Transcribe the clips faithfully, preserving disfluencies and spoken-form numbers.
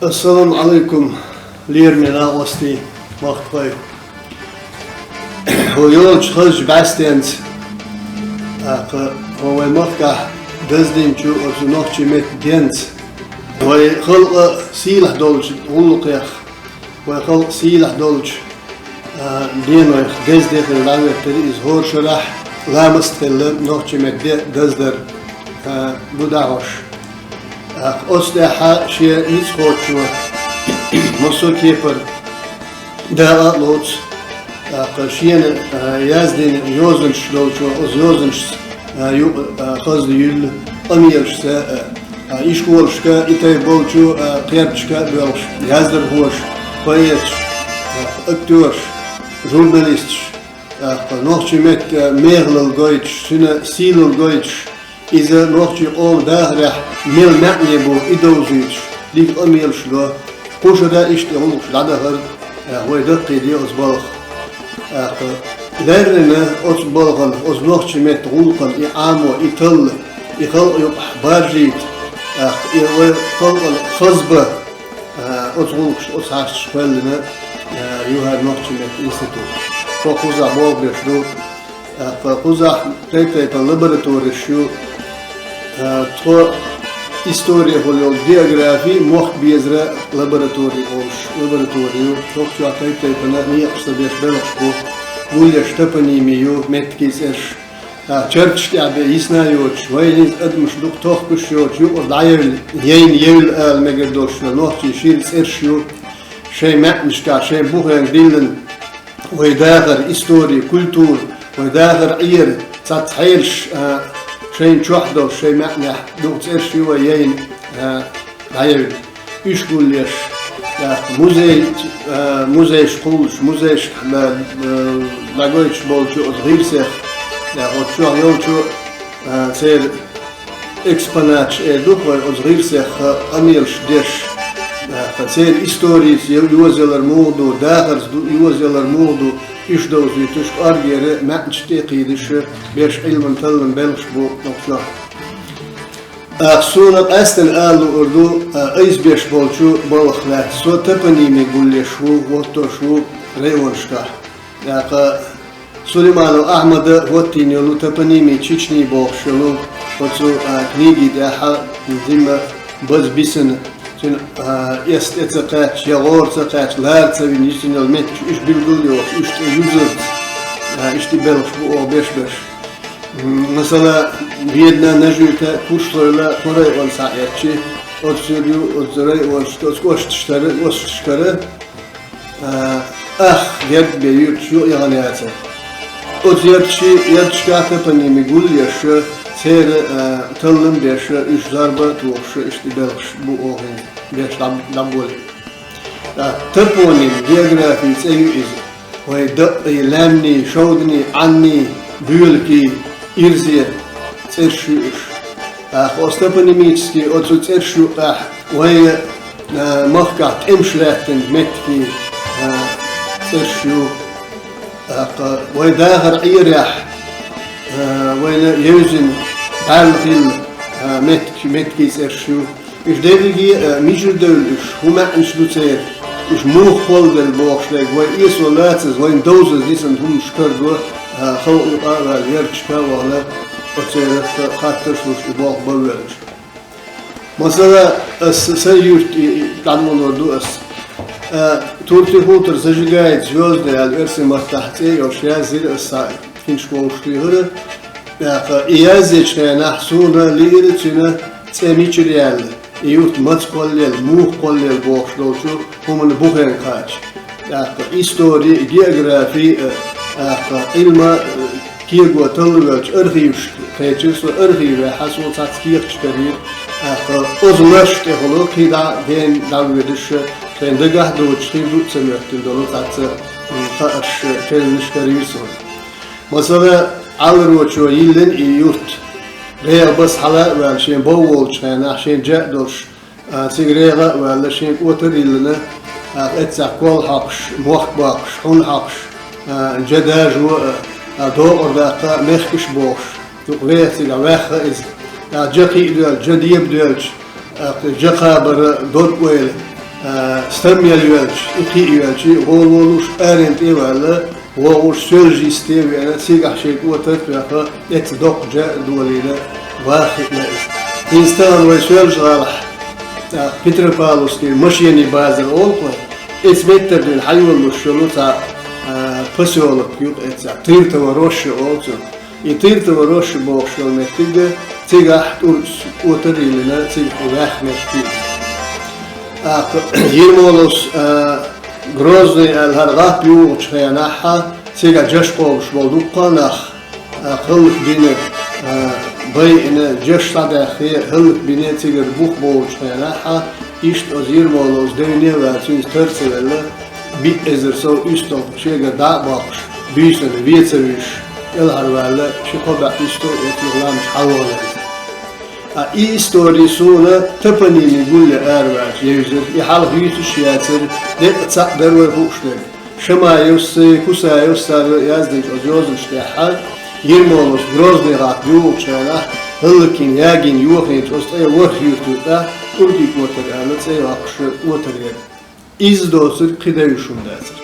Ассаламу Ӏалайкум, лераме накъостий, махкахой. Хьо йолчу хазачу бӀаьстенца, тӀаккха хьо вайн махкахь даздинчу оцу нохчийн меттан денца, вайн халкъан сийлахь долчу гӀуллакхех, вайн халкъан сийлахь долчу а, денойх деза де хилла дӀахӀоьттира иза. ХӀора шарахь ламаст хилла нохчийн меттан де даздар, а, ду дӀахьош. ТӀаккха оцу тӀехь шен ницкъ кхочо массо а кепара дакъа а лоцу, тӀаккха шена, а, яздина йозанаш долчо, оцу йозанашца, а, юкъа, а, хаза юьллу къамелашца, а, а, ишколашка, и тайпа болчу, а, кхерчашка а боьлхуш, яздархоша, поэташ, а, актёраш, журналисташ, тӀаккха нохчийн меттан мехалла гойтуш, цуьнан сийлалла гойтуш, иза нохчийн къоман дахарехь мел маьӀне бу, и довзуьйтуш, дика къамелаш до. Кхушара иштта гӀуллакхаш дӀадахара, а, вай даккхийде оцу балха. ТӀаккха леррина оцу балхана, оцу нохчийн меттан гӀуллакхана и Ӏамо, и талла, и халкъ юкъахь баржийта, тӀаккха и вай халкъана хаза бан, а, оцу гӀуллакхаш, оцу хьашташ кхоьллина, а, ю хӀара нохчийн меттан институт. Тхо кхузахь болх беш ду. ТӀаккха кхузахь тайп-тайпана лаборатореш ю. А, тхо историхула йолу географи, мохк безара лаборатори олуш, лаборатори ю. Тхо цу чохь тайп-тайпана некъаш ца деш белхаш бу. Гулъеш топоними ю, меттигийн цӀераш. А, чарташ тӀехь бен йисна йоцуш, вайн иза адамаш дукха тохкуш йоцуш, юкъара дӀаевлла, яйна евлла ала мегар долуш йолу нохчийн шира цӀераш ю. Шайн маьӀнашкахь, шайн бухенга диллина, вай дахар, истори, культура, вай дахар Ӏера, цаца хьелаш, а, шайна чохь долуш, шайн маьӀнехь дукха цӀераш ю вай яйна, а, дӀаевлла. Уьш гулъеш, тӀаккха музей, а, музейш кхуллуш, музейшкахь ла-, а, дӀагойтуш болчу оцу гӀирсех, тӀаккха оцу чохь йолчу, а, церан экспонаташ эр ду-кх вай, оцу гӀирсех къамелаш деш, тӀаккха церан историца йо-, йозаялар муха ду, дахарца ду, йозаялар муха ду, уьш довзуьйтуш, кӀоргера маьӀнаш тӀе а кхийдаш, беш Ӏилман-талламан белхаш бу оцу чохь. ТӀаккха суна къаьсттина ала луур ду, а, айса беш болчу балхах лаьцна. Со топоними гулъеш ву, хӀоттош ву районашкахь. ТӀаккха Сулейманов Ахьмада хӀоттийна йолу топоними Чечни бохуш йолу оцу, а, книги тӀехь, димма база бисина, цуьнан, а, эс тӀе ца кхаьчча, я гӀора ца кхаьчча, лара ца вина йисина йолу меттигаш, уьш билгал а йохуш, уьш тӀе юзарца, а, иштта белхаш бу оха беш-беш. М, масала, Ведана, Нажи-Юьрта, Куршлойла кху районна схьаэцчи, оцу юр ю, оцу районашка, оцу кӀошташ тара, кӀошташкара, а, ах герга бен юьрташ ю яхана яцара. Оцу ярташи, ярташкахь топоними гулъеш, церан, а, таллам беш, уьш зорба а тухуш, иштта белхаш бу оха хӀинца беш дӀа-, дӀаболийна. ТӀаккха топоним, географин цӀе ю иза. Вай дакъий, лаьмний, шовдний, Ӏанний, боьлакий, ирзен цӀераш ю уьш. ТӀаккха оцу топонимический оцу цӀераш юкъахь вайн, а, махкахь тӀемаш лаьттина меттигий, а, цӀераш ю. ТӀаккха вайн дахар Ӏерехь, а, вайна евзина бӀаьрла хилла, а, меттиг-, меттигий цӀераш ю. Уьш дерриге а мичара девлла уьш, хӀун маьӀнаш ду церан? Уьш муха кхолладелла бохуш дерг вай эсо лацаза, вайна довзаза дисина хӀуманаш карадо, а, халкъ юкъа а ваьлла, ярташка а вахана, оцерах хаттарш луш и болх бан воьллуш. Масала, ас сайн юьрт и, и, дӀадолор ду ас. А, Турти-Хутар, Зажигает звёзды аьлла оьрсийн маттахь цӀе а йолуш язйира ас схьа, киншка вовшахтуьйхира. ТӀаккха и язъечу хенахь суна лиира цуьнан цӀе мичара яьлла, и юрт маца кхоллаелла, муха кхоллаелла бохуш долчу хӀуманна бухенга кхача. ТӀаккха истори, географи а, тӀаккха Ӏилма а, кего талла воьлчу архивашка кхечира со, архивехь суна цхьацца кехаташ карийра, тӀаккха оцу ларш тӀехула кхидӀа а гена дӀавоьдуш, шайн дагахь а доцуш хир ду а ца моьттина долу цхьацца, м, хаарш, керланаш карийра суна. Масала, Ӏаларочо йиллина и юрт. ГӀеха баса хьала а ваьлла, шен бов волчу хенахь, шен джа а долуш, а, цига регӀа а ваьлла, шен кӀотар а йиллина, а, эццахь кол хьокхуш, мохк боккхуш, хьун хьокхуш, а, джа дажо а, а, докъар даккха а, мехкаш а бохуш, дукха веха цига ваьхна иза. А, джа кхиа доьлча, джа деба доьлча, а, джа кхабар а, дог ойла. А, стаммел йоьлча, и кхиъ йоьлча, гӀолволуш арен тӀе а ваьлла, вогӀуш соьлжа йисте а веана, цигахь шен кӀотар а тоьхна, эцца доккха жа а долийна, ваха хиъна иза. ХӀинца тахана вай Соьлжа-ГӀалахь, а, Петропавловский машенный базар олу-кх вай, эцца меттара дуьйна хьайолалуш йолу цхьа, а, посёлок ю-кх эцца, Тыртова роща олу цунах. И Тыртова роща бохуш йолу меттиг, цигахь тӀуркӀаш кӀотар а йиллина, цигахь и ваьхна меттиг. ТӀаккха Ермоловс, а, Грозный аьлла хӀара гӀап югӀучу хенахь, цигахь жаш кхобуш болу дуккха а нах, а, хӀаллакбина, а, байина, жаш схьадаьхна, хӀаллакбина цигара бух болучу хенахь, иштта оцу Ермоловс девне а ваьлла, цуьнца тар ца велла, биъ эзар сов уьсталгӀа шегара дӀа а боккхуш, буьйсанна вен ца вуьйш, кӀелхьарваьлла, ши-кхо бӀе уьстагӀ эцна лам чу хьалавахана иза. Ткъа и истори суна топонимийн гулле араваьлча евзира, и хьалха юьйцуш а яцара, деккъа цхьаъ дара вай хууш дерг. Шамаевс, Кусаевс цара яздинчу оцу йозанаш тӀехь, Ермоловс Грозный гӀап югӀучу хенахь, хӀаллакйина, ягийна, йохийначу оцу тӀе ворхӀ юьртан юкъахь ТӀуртӀийн кӀотар аьлла цӀе йоккхуш кӀотар яра. Иза доцург кхин девзаш хӀума дацара.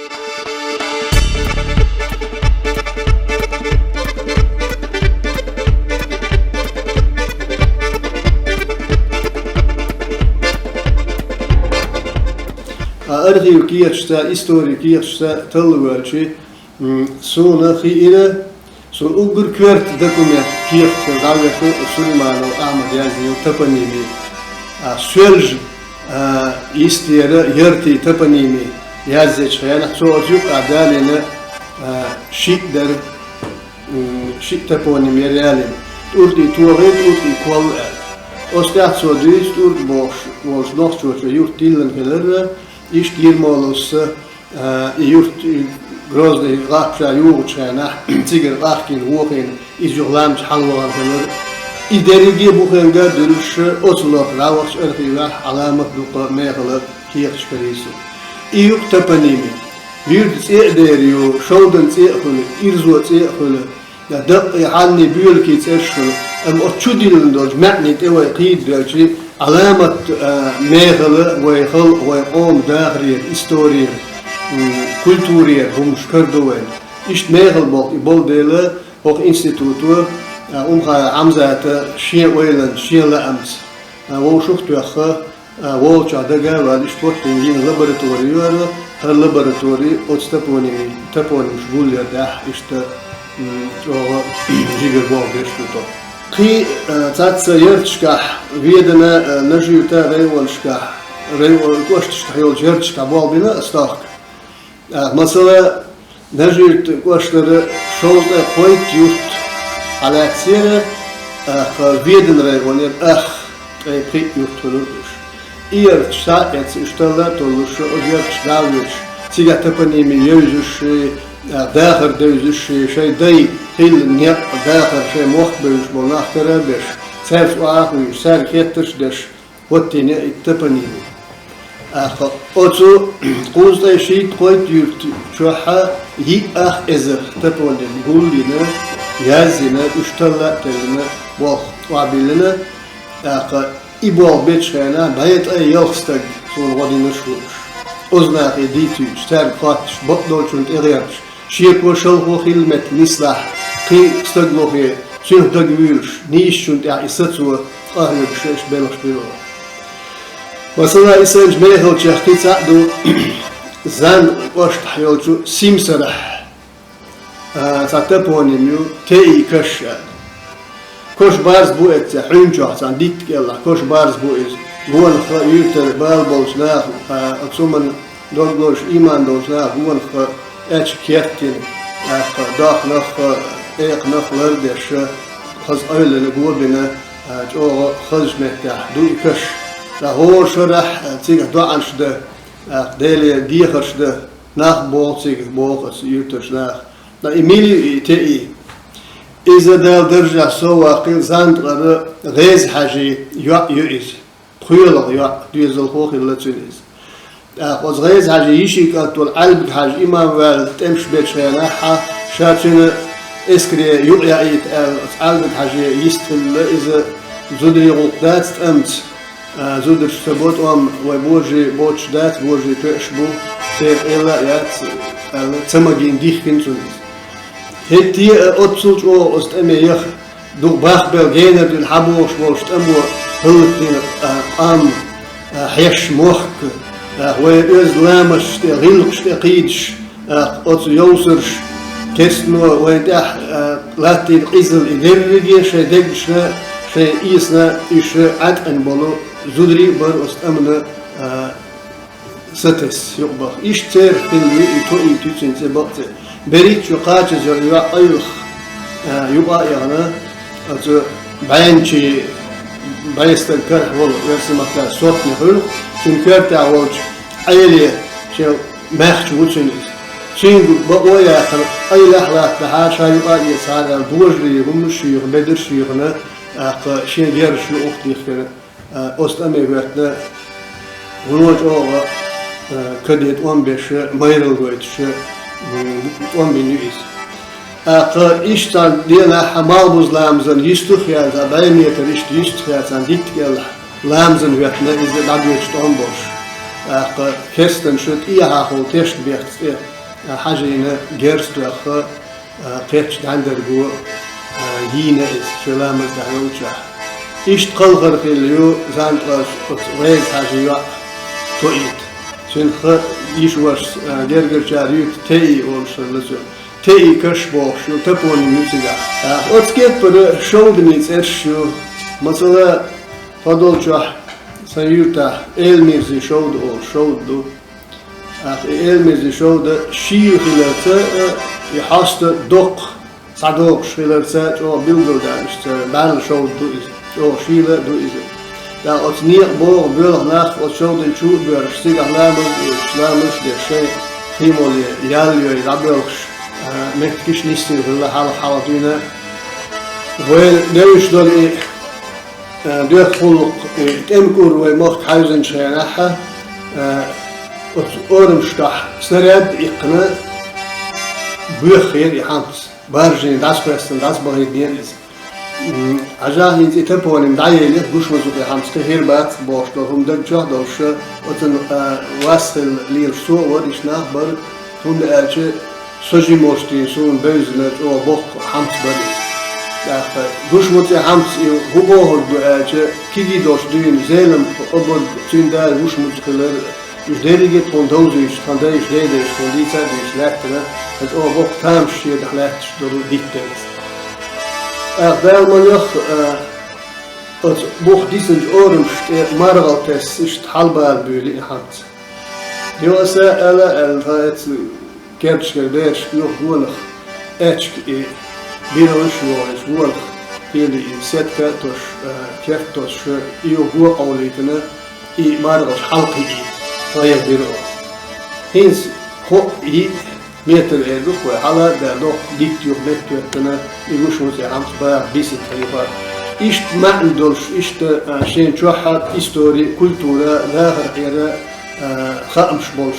Ткъа архив кехаташца, истори кехаташца талла воьлча, м, суна хиира, суна уггар коьрта документ кехат хир дӀавоьду Сулейманов Ахьмада яздина топонимийн, а, Соьлжа, а, йистера яртийн топонимийн язъечу хенахь, цо оцу юкъахь далийна, а, шиъ дара, м, шиъ топоним яра ялийна. ТӀуртӀийн ТогӀи, ТӀуртӀийн Колла аьлла. Оцу тӀехь цо дуьйцу ТӀуртӀа бохуш волчу нохчочо юрт диллина хилар, иштта Ермоловс, а, и юрт, и Грозный гӀап ша югӀучу хенахь, цигара къахкийна, вохийна, иза юха лам чу хьалавахана хилар. И дерриге а бухенга а дуьллуш, оцу лоха дӀавахча архивехь Ӏаламат дукха мехала кехаташ карийра суна. И ю-кх топонимийн. Юьртан цӀе а дер ю, шовдан цӀе а хуьлу, ирзо цӀе а хуьлу, я дакъий, хьанний, боьлакий цӀераш хуьлу, амма оцу чу диллина долчу маьӀне тӀе вай кхийда доьлча, Ӏаламат, а, мехала вай халкъ, вай къоман дахарера, исторера, м, культурера хӀуманаш карадо вайна. Иштта мехала болх и болу дела, хӀокху институто, а, Умхаев Хьамзата шен ойланца, шен лаамца, а, вовшах а тоьхна, а, волчохь дага а ваьлла, иштта хӀоттийна йина лаборатори ю хӀара, хӀара лаборатори оцу топонимийн, топонимаш гулъярна тӀехь иштта, м, чӀогӀа жигара болх беш ду тхо. Кхин, а, цхьацца ярташкахь, Веданан, а, Нажи-Юьртан районашкахь, район кӀошташкахь йолчу ярташкахь болх бина аса тахка. А, масала, Нажи-Юьртан кӀоштара шовзткъе кхойтта юрт хьалаьцнера, тӀаккха Веданан районера ах ткъе пхиъ юрт хуьлура уьш. И ярташ схьа а эцна, уьш талла а толлуш, оцу ярташка дӀа а воьдуш, цигахь топоними евзаш, а, дахар девзаш, шайн дай хилла некъ, дахар, шайн мохк бевзаш болу нах кара а беш, цаьрца охьа а хуьйшуш, цаьрга хеттарш а деш, хӀоттийна и топоними. ТӀаккха оцу кхузткъе шийтта-кхойтта юьрта чохь йиъ ах эзар топоним гулйина, язйина, уьш талла а теллина, болх охьабиллина. ТӀаккха и болх бечу хенахь бӀе ткъе ялх стаг суна гӀо динарш ву уьш. Оцу нахе дийцуьйтуш, цаьрга хоттуш, бакъдолчунна тӀегӀерташ, шеко шалхо хилла меттиг нислахь, кхин стаг лохе, цуьнах дагавуьйлуш, нийсачунна тӀехь и сацо къахьоьгуш шаьш белхаш бира. Масала, и санначу мехалчех кхин цхьаъ ду Зандакъан кӀоштахь йолчу Симсарахь, а, цхьа топоним ю, Теи каш аьлла. Кош барз бу эцца, хьуьнчохь цхьана дитта кӀелахь, кош барз бу иза. Гонах юьртара бала болчу наха, а, оцу хӀуманна дог лозуш, ийман долчу наха гонах аьчка кеттина, тӀаккха дохнах, экханах лардеш, хаза къевлина, го бина, а, чӀогӀа хазачу меттехь ду и каш. Ткъа хӀора шарахь, а, цигахь доӀанаш дан, тӀаккха Деле дехарш дан, нах боху цигахь, боху оцу юьртарчу наха. Ткъа и мила ю и Теи? Иза Дала даржехь сов ваккхийла Зандакъара ГӀеза-Хьаьжин йоӀ ю иза. ПхоьлагӀа йоӀ, доьзалхо хилла цуьнан иза. ТӀаккха оцу ГӀеза-Хьаьжин йишин кӀант волу Ӏаьлбиг-Хьаьжа имам ваьлла тӀемаш бечу хенахь, ша цуьнан эскаре юкъаяита аьлла, оцу Ӏаьлбиг-Хьаьже йист хилла иза, зударий гӀуллакх дац тӀамца. А, зударшца бо тӀом, вай божий боцуш дац, божий тоьаш бу, церан элла а яц, аьлла, ца магийна дихкина цунна иза. ХӀетте а оццул чӀогӀа оцу тӀаме яха, дукха бахбелла генара дуьйна хьабогӀуш болчу тӀамо хӀаллакдина, а, къам, а, хьешан мохк, а, вайн оьзда ламазаш тӀе, гӀиллакхаш тӀе кхийдаш, а, оцу йовсарша, керстано вайн тӀехь, а, латтийна къизалла и дерриге шайн дегнашна, шайн эсана уьш Ӏаткъина болу зударий а бара оцу тӀамна, а, сатесса юкъабаха. Иштта церах хилла ю и тоийта ю цуьнан цӀе бакъ цӀе. БерхӀитта шо кхачаза йолу йоӀ къайлаха, а, юкъа а яхана, оцу бӀеннан чу бӀе стаг карахь волу, оьрсийн маттахь сотня хуьлу, цуьнан коьртехь волчу Ӏеле шен маьхча ву цуьнан иза. Цуьнга бакъо а яьккхина, къайлаха латтахьара, ша юкъа а эцахьара аьлла, божарий хӀуманаш а йоьхна, бедарш а йоьхна, тӀаккха шен герзаш юкъахь дихкина. А, оцу тӀаме хӀоьттина, вуно чӀогӀа, а, каде тӀом беш, майралла гойтуш, м, тӀом бина ю иза. ТӀаккха иштта цхьана денахь малхбуза ламазан йистехь яьлла, бӀе метр иштта йистехь яьлла, цхьана дитта кӀелахь ламазан хӀоьттина иза дӀабоьдуш тӀом болуш. ТӀаккха керстанаша тӀехьахула тешнабехкаца тӀе, а, хьажийна герз тоьхна, а, кхечча дӀаьндарго, а, йийна иза, шен ламаз дӀайолчохь. Иштта кхалхар хилла ю, Занкъалаш оцу Веза-Хьаьжин йоӀ тоийта. Цуьнан йиша-вашас, а, гергарчара юьйцу Теи олуш хилла цуьнан. Теи каш бохуш ю, топоним ю цигахь. А, оцу кеппара шовданийн цӀераш ю. Масала, тхо долчохь, сан юьртахь, Элмирзин шовда олуш шовда ду. ТӀаккха и Элмирзин шовда шийла хиларца а, и хьоста доккха схьадогӀуш хиларца а чӀогӀа билгалдаьлла, иштта бӀаьрла шовда ду иза, чӀогӀа шийла а ду иза. ТӀаккха оцу некъа богӀу боьлху нах оцу шовдан чу а боьрзуш, цигахь ламаз а оьцуш, ламаз а деш, шайн хи моле, ял йой дӀабоьлхуш, а, меттигаш а нисдина хилла хьалха-хьалха дуьйна. Вайна девзаш долу и Э, доьху гӀуллакх, э, тӀеман кӀур вай махка хьаьвзинчу хенахь, э, оцу орамашкахь снаряд а иккхина, боьххера и хьамц. Баржийна дӀасакхоьссина, дӀасабахийтинера иза. М, хьажахь, хӀинца и топоним дӀаелира, гуш ма ду и хьамц, кхин хир бац бохуш долу хӀума даг чохь долуш, оцунна, э, вас хилла лелаш со а вара, иштта нах бара, хӀунда аьлча, Со жимачу дийнахь суна бевзина чӀогӀа боккха хьамц бара иза. ТӀаккха гуш ма ду и хьамц, и хӀун бохург ду аьлча, кегий долуш дуьйна Зеламха обарг, цуьнан да гуш ма ду хилар, уьш дерриге а тхуна довзуьйтуш, тхан дайша, дедайша тхуна дийца а дийцина лаьттина, сан чӀогӀа боккха тамаш шен тӀехь лаьтташ долу диттара иза. ТӀаккха Дала ма лоьхху, а, оцу бух дисинчу орамаш тӀе маргӀал тесса иштта хьалабала буьйлу и хьамц. Йо, аса аьлла, аьлла, тхан эцна керташкара бераш оьху гонах, аьчка и бираллаш а йохуьйтуш гонах, кхеле и сетка а тосуш, а, керт а тосуш, и юха го къовлийтина, и маргӀалш хьалакхиийта, тхайех бира оха. ХӀинца кхоъ, йиъ метр эр ду-кх вай, хьала а даьлла, доккха дитт юха меттахӀоьттина, и гуш ма ду и хьамц баха бисина тхан юха. Иштта маьӀна долуш, иштта, а, шен чохь истори, культура, дахар хьера, а, хаамаш болуш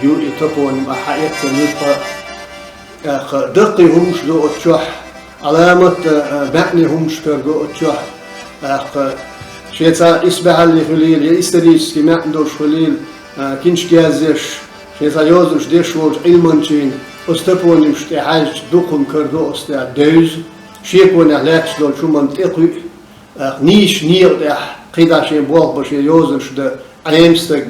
ю и топоним, ахь хьаэцна юха. ТӀаккха даккхий хӀумаш ду оцу чохь, Ӏаламат а, маьӀне хӀумаш карадо оцу чохь. ТӀаккха шен цхьа исбаьхьаллин хуьлийла я исторический маьӀна долуш хуьлийла, а, киншка язъеш, шен цхьа йозанаш деш волчу Ӏилманчийн оцу топонимаш тӀе хьаьжча, дукха хӀума карадо оцу тӀехь девза, шеконехь лаьтташ долчу хӀуманна тӀекхуьу, тӀаккха нийсачу некъа тӀехь кхидӀа шен болх бан, шен йозанаш дан Ӏема стаг.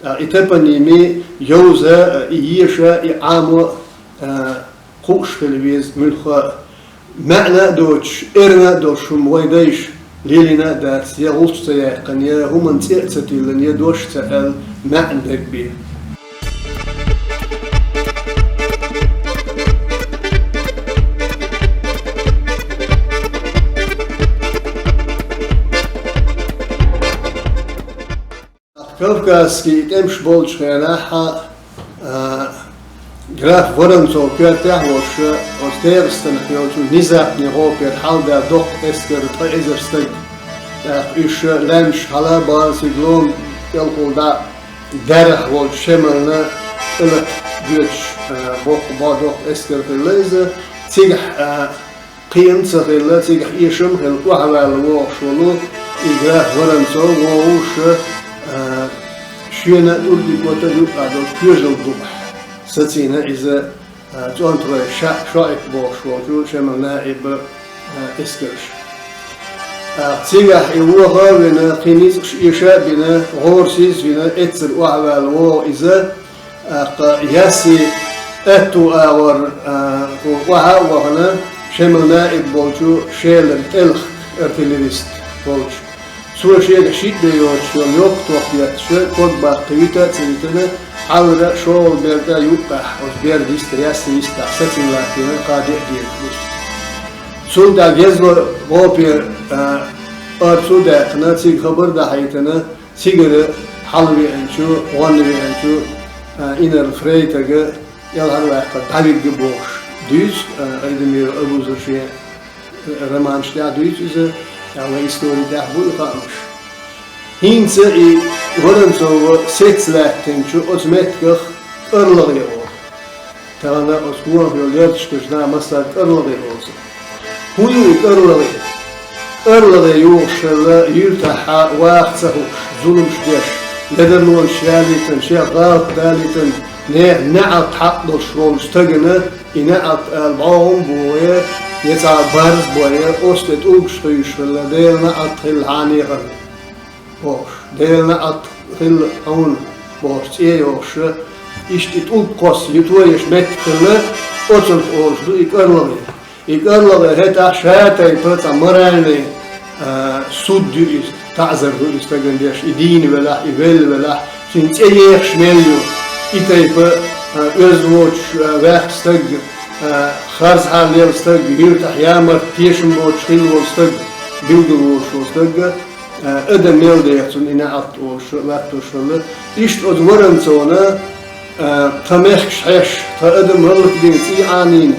ТӀаккха и топоними йовза, и еша, и Ӏамо, а, кхуъуш хила веза муьлхха а. МаьӀна а доцуш, эрна а долуш хӀума вай дайша лелийна а дац, я гӀулч ца яьккхина, я хӀуманна цӀе а ца тиллина, я дош а ца аьлла, маьӀна дерг бен. Кавказский тӀемаш болчу хенахь, а, граф Воронцов коьртехь а волуш, оцу ДегӀастанах йолчу внезапный гӀопера хьалда доккха эскар, ткъа эзар стаг. ТӀаккха уьш лаьмнаш хьала а бахана, цига лома кӀелхула дӀа даьрахь волчу Шемална кӀелат доьдуш, а, боккха, бо-, доккха эскар хилла иза. Цигахь, а, Кхиам ца хилла, цигахь эшам а хилла, охьаваьлла вогӀуш волу И граф Воронцов вогӀуш, а, шена а тӀулгиг вата юкъа долчу коьжал дукъахь сацийна иза, а, цӀонтарой Ша-, ШоӀип бохуш волчу Шемал наиб, а, эскарш. А, цигахь и воха а вина, кхин ницкъаш эша а бина, гӀорасиз а вина, эццара охьаваьлла вогӀу иза, ТӀаккха Ясси аьтту агӀор, а, охьа а вахана, Шемал наиб болчу Шелара тӀелхак артиллерист волчу. Цо шега шиъ бен йоцуш йолу йоккха тох етташ, ког баккхий вита а ца витина, хьалара шолгӀа бер тӀе юккъехь, оцу бер йиста, Ясси йистахь сацийна латтийна, кхаа-деа дегӀ бу. Цул тӀаьхьа гезло гӀопе, а, орцу а даьккхина, цига хабар а дахьийтина, цигара хьалавеанчу, гӀонвеанчу, а, инарла фрейтага, кӀелхьарваьккхина дӀавигга бохуш дуьйцу, а, Айдамиров Абуза шен, а, романаш тӀехь дуьйцу иза, а, вайн истори тӀехь бу и хаамаш. ХӀинца и Воронцова сецна лаьттинчу оцу меттигах КӀарлагӀе олу. Тахана оцу гонах йолу ярташкаш дӀа массаьрга КӀарлагӀе олу. ХӀун ю и КӀарлагӀе? КӀарлагӀе юхуш хилла юьртахь ваха ца хууш, зуламаш деш, ледарлонаш ялийтина, шех гӀалат далийтина, нехан неӀалт хьакъ долуш волчу стагана и неӀалт ала бӀогӀам а богӀий, я цхьа барз а бой, оцу тӀе тӀулгаш хуьйшуш хилла, Делан неӀалт хилла хьан нехан. Бохуш, Делан неӀалт хилла хьуна, бохуш, цӀе йохуш, иштта и тӀулг кхосса юто еш меттиг хилла, оцунах олуш ду и КӀарлагӀе. И КӀарлагӀе хӀетахь ша тайпа цхьа моральный, а, суд ю иза, таӀзар ду иза стагана деш, и дийна велахь, и велла велахь, цуьнан цӀе ехаш мел ю, и тайпа, а, оьзда воцуш, а, ваьхна стаг, а, харцхьара лелла стаг, юьртахь ямарта тешам боцуш хилла волу стаг, билгал волуш волу стаг, а, адам мел деха цунна и неӀалт олуш, латтош хилла. Иштта оцу Воронцовна, а, тхан мехкаш хьеш, тхан адам хӀаллакдина, цӀий Ӏанийна,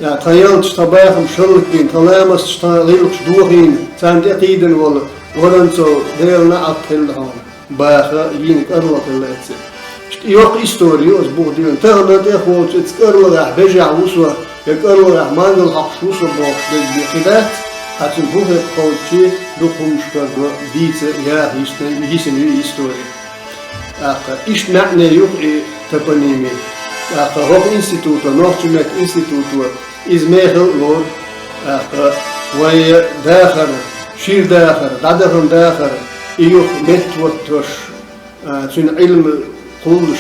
а, тхан ялташ, тхан бахамаш хӀаллакдина, тхан ламасташ, тхан гӀиллакхаш дохийна, царна тӀе кхийдина волу Воронцов, Делан неӀалт хилла хьуна, баха, йийна КӀарлагӀа хилла эццехь. Иштта йоккха истори ю оцу буха диллина. Тахана тӀехволчу эцу КӀарлагӀехь бежехь ву со, я КӀарлагӀехь мангал хьокхуш ву со бохуш дерг бен кхин дац, а цуьнан бухе кхоччий дукха хӀуманаш карадо, дийца, яха йисина, йисина ю и истори. ТӀаккха иштта маьӀне ю-кх и топоними. ТӀаккха хӀокху институто, нохчийн меттан институто, иза мехала а лору, тӀаккха вайн дахар, шира дахар, дӀадахана дахар, и юха меттахӀоттош, а, цуьнан Ӏилма кхуллуш,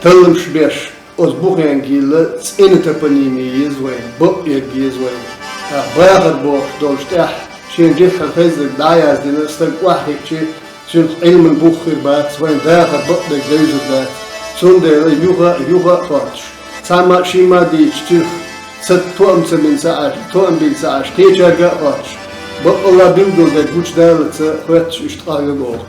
талламаш беш, оцу бухенга йилла цӀена топоними еза вайн, бакъ ерг еза вайн. ТӀаккха бахар бохуш долчу тӀехь шен дуьххьара хезнарг дӀа а яздина, стаг охьахиъчи, цуьнах Ӏилман бух хир бац, вайн дахар бакъдерг девзар дац. Цундела юха а, юха а хоттуш, цхьамма а, шимма а дийцича, цуьнах ца тоам ца бина ца Ӏаш, тоам бина ца Ӏаш, кхечаьрга а хоттуш, баккъалла билгалдерг гучудаллалц хоьттуш иштта къахьоьгу оха.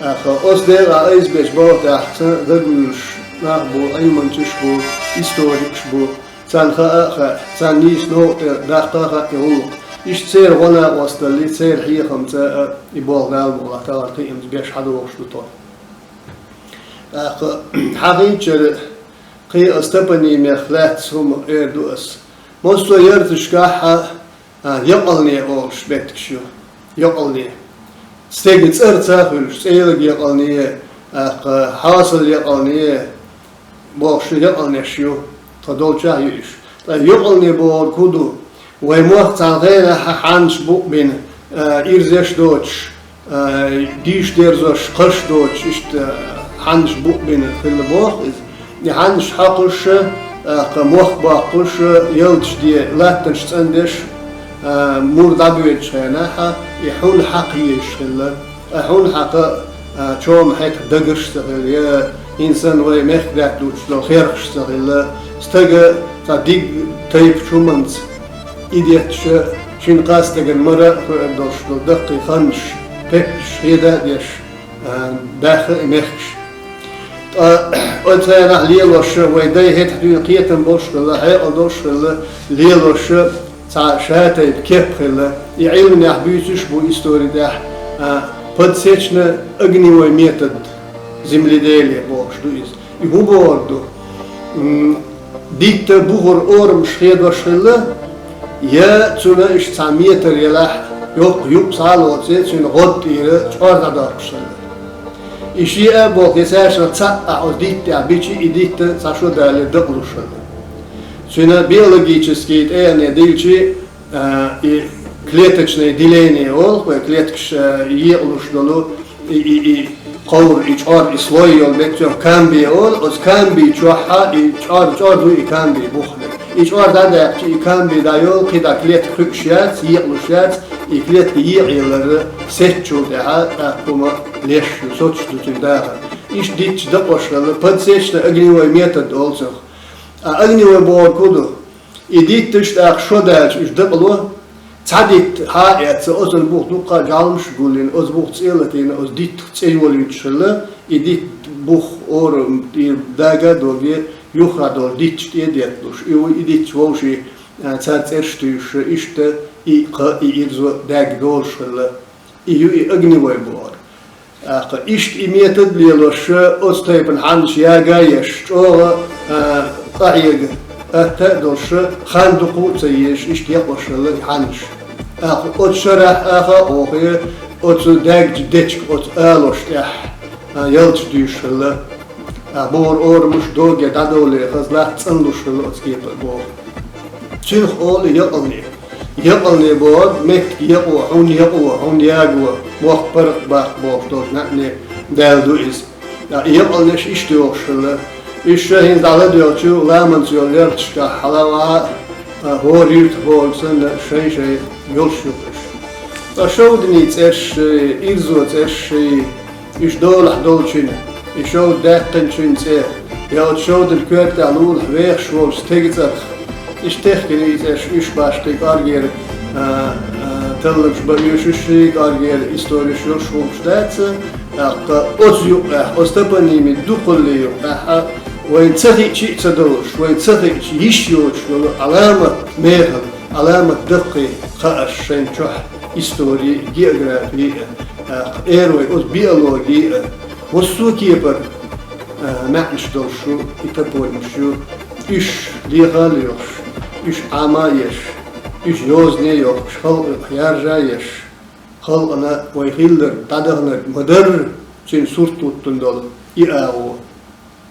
ТӀаккха оцу декъа айса бечу балхатехь сан дагавуьйлуш нах бу, Ӏилманчаш бу, историкаш бу, царна хаа а хаьа, царна нийса новкъа тӀе даккха а хаьа и гӀуллакх. Иштта церан гӀо-накъосталлий, церан хьехамца а и болх Дала мукъалахь тахана кхиамца беш хьадогӀуш ду тхо. ТӀаккха хьахийчара кхин а аса топонимех лаьцна хӀума эр ду ас. Массо а ярташкахь а, а, Якъалне олуш меттигаш ю. Якъалне. Стеган цӀарца а хуьлуш, ЦӀелаг Якъалне, тӀаккха Хьасал Якъалне бохуш якъалнеш ю, тхан долчохь а ю уьш. Ткъа якъалне бохург хӀун ду? Вайн мохк цхьана хенахь хьаннаш букъ бина, а, ирзеш доцуш, а, дийш дерзош, кхаш доцуш, иштта хьаннаш букъ бина хилла боху иза. И хьаннаш хьокхуш, а, кхин мохк боккхуш, ялташ де, латтанаш цӀандеш, а, мур дӀабоьдучу хенахь, и хьун хьакха езаш хилла. Ткъа хьун хьакха, а, чома хьетах дагарш а ца хилла, я хӀинца санна вай мехкдаьтта дучу долу херхаш а ца хилла. Стага цхьа диг тайпа чу манца и детташ, шина-кхаа стагана мара а хуур долуш долу даккхий ханнаш, пеппаш хеда а деш, а, баьхна и мехкаш. Ткъа оцу хенахь лелош, вай дай хӀетахь дуьйна кхетам болуш а хилла, хьекъал долуш а хилла, лелош цхьа ша тайпа кеп а хилла. И Ӏилманехь буьйцуш а бу истори тӀехь, а, подсечно-огневой метод земледелия бохуш ду иза. И хӀун бохург ду? М, дитта бухара орамаш хедош хилла, я цунна иштта цхьа метр елахь, Йоккха юкъ схьалоций, цуьнан гӀод тӀера чӀор дӀадоккхуш хилла. И шиъ а боху, и цаьршиннах цхьаъ а оцу дитта тӀехь бича, и дитта цхьа шо дале дакъалуш хилла. Цуьнан биологический тӀегӀане дилчи, а, и клеточное деление олу, вай клеткаш, а, екъалуш долу, и, и, и кховра, и чӀор, и слой йолу беттан камби олу, оцу камби чохь а и чӀор, чӀор ду и камби бухахь. И чӀор дӀадаьккхича, и камби дӀайолу, кхидӀа клетка кхуьуш яц, екъалуш яц, и клетка екъаялар сецначул тӀаьхьа тӀаккха хӀума леш ю, соцуш ду цуьнан дахар. Иштта дитташ дакъош хилла, подсечно-огневой метод олу цунах. А огневой бохург хӀун ду? И дитташ тӀаккха шо даьлча уьш дакъало, цхьа дитта хьа а эцна, оцунна бух дуккха а жӀалмаш а гулйина, оцу бух цӀе а латийна, оцу диттах цӀе йолуьйтуш хилла, и дитта бух ора, и дага а доге, юххера долу дитташ тӀе а детталуш, и ву и дитташ вовший, а, цара цӀераш туьйсуш, иштта и кха, и ирзо даьгга долуш хилла. И ю и огневой бохург. ТӀаккха иштта и метод лелош, оцу тайпана хьаннаш яга а еш, чӀогӀа, а, къахьега атта а долуш, хан дукха а ца езаш, иштта якъош хилла и хьаннаш. ТӀаккха оцу шарахь аха а охий, оцу даьггачу дечиг оцу алош тӀехь, а, ялташ дуьйсуш хилла. А, бохура орамаш доге дӀадовлий, хаза латта цӀанлуш хилла оцу кепара боху. Цуьнах олу якъалне. Якъалне бохург меттиг якъо, хьуна якъо, хьуна яго, мохк паргӀатбаккха бохуш долчу маьӀне даьлла ду иза. Ткъа и якъалнеш иштта йогӀуш хилла. Уьш ша хӀинца дӀаладоьгӀчу ламанца йолу ярташкахь хьала а ваха, а, хӀора юьртахь бохург санна, шайн-шайн йолуш ю уьш. Ткъа шовданийн цӀерш, ирзо цӀерш, уьш долахь долчуьнан, и шовда даьккхинчуьнан цӀе, я оцу шовдан коьртехь лулахь вехаш волчу стеган цӀарах. Иштта техкина и цӀерш уьш башха кӀоргера, а, а, талламаш бан оьшуш, кӀоргера истореш йолуш хӀумаш дац, тӀаккха оцу юкъахь, оцу топонимийн дукхаллин юкъахь, вайна ца хиъча а ца довлуш, вайна ца хиъча йиш йоцуш йолу Ӏаламат мехала, Ӏаламат даккхий кхаъаш шайна чохь истори а, географи а, тӀаккха эр вай оцу биологи а, массо а кепара, а, маьӀнаш долуш ю и топонимаш ю, уьш леха а лоьхуш, уьш Ӏама а еш, уьш йозане а йохкуш, халкъан юкъахь яржа а еш, халкъана вай хилларг, дӀадаханарг ма-дарра, цуьнан сурт хӀуттун долу и агӀо,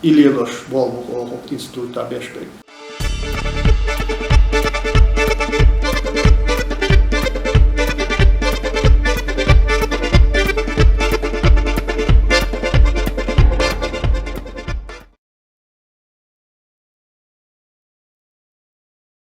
и лелош болх бу оха институтехь беш берг.